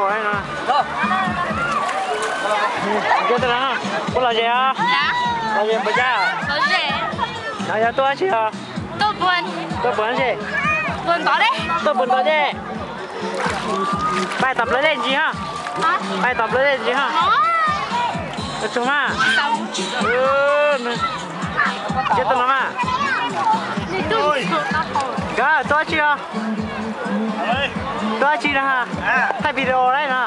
Ua los ze os, los ze npaum cas? No yog tuaj dab tsi os? Tuaj puag dab tsi? Tuaj puag ntov dej. Pais tom plawv dej ntsis ha. Pais tom plawv dej ntsis ha. Ua tsaug mas. Ces tuaj no mas. Nkawd tuaj dab tsi os? Tuaj dab tsi no? Thaij video lawm no.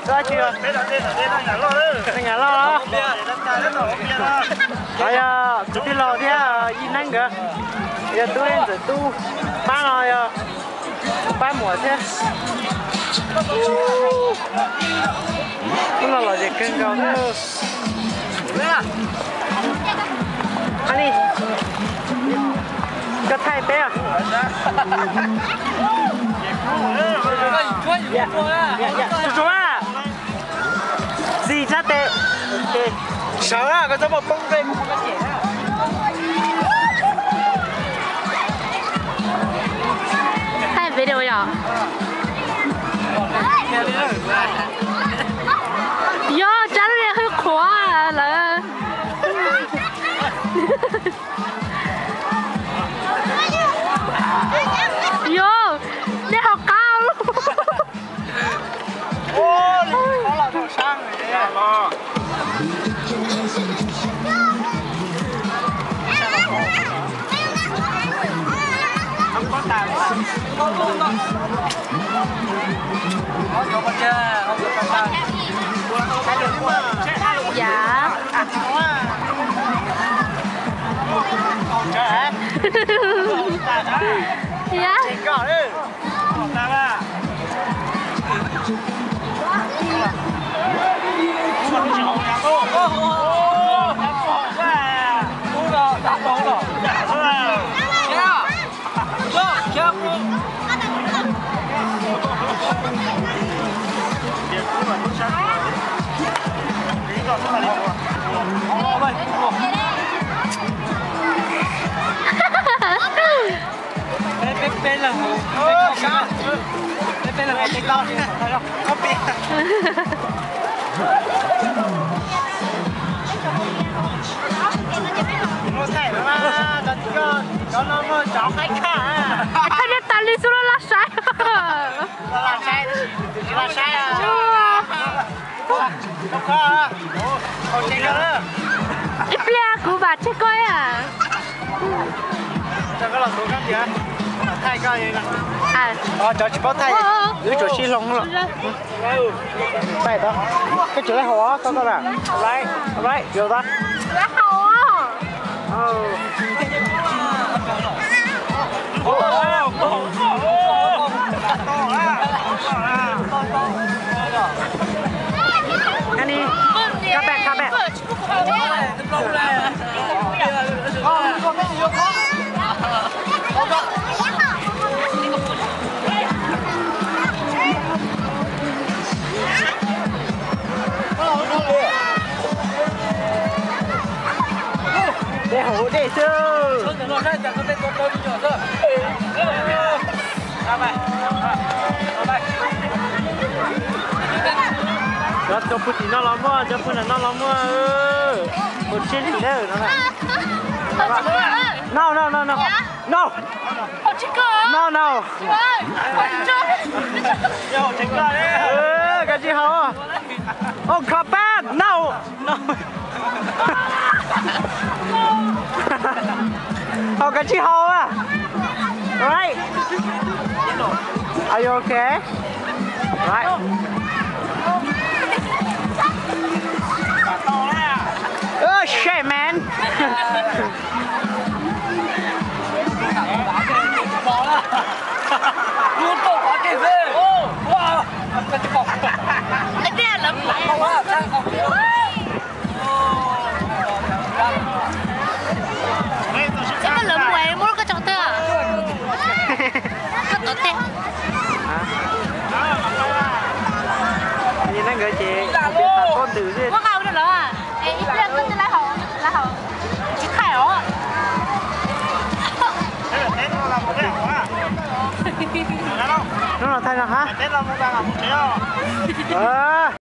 Tuaj dab tsi os? Neeg Nyab Laj los? Yog kuv tij laug thiab Yij Neeb nkawd. Yog tub Ntxawm Tub, pab no yog pab muam thiab. Hnub no lom zem kawg nkaus. Koj thaij peb. Tsis sab tes, sawv koj txhob muaj poob nqe. Thaij video yom. Yog tsab li hwj qhuav lawm. Yog, nej ho qab. Yav. Yav. Peb, peb, peb leeg, peb, peb leeg ua tej tau, koj pib. Muaj thaij no mas, cov tib koj, cov no muaj cov qaib khaj. Thaij nej tas li xwb los laj saib. Laj saib, laj saib. Ib pliag kuv vam tseg koj. Cov tsis paub thaij, wb tsuas sib hloov lawm. Koj tsis laij haus koj, koj na. Laij haus. Annie, come back, come back. Peb haus dej xwb. Cov, cov puag tim no los muaj, cov puag nram no los muaj. Mus tsib li lawm no. No, no, no, no. No. No, no. Koj tsis haus. Oh, come back. No. No. Haus koj tsis haus. Right. Are you okay? Right. Oh, shit, man. Lawv mus muab koj tso twg? Koj tod teg. Nkawd ces pob ntws xwb. Muab nqa ua rau lawv. Es ib pliag koj twb lawv haus, lawv haus tsis qhais os. Hnub no thaij no hab.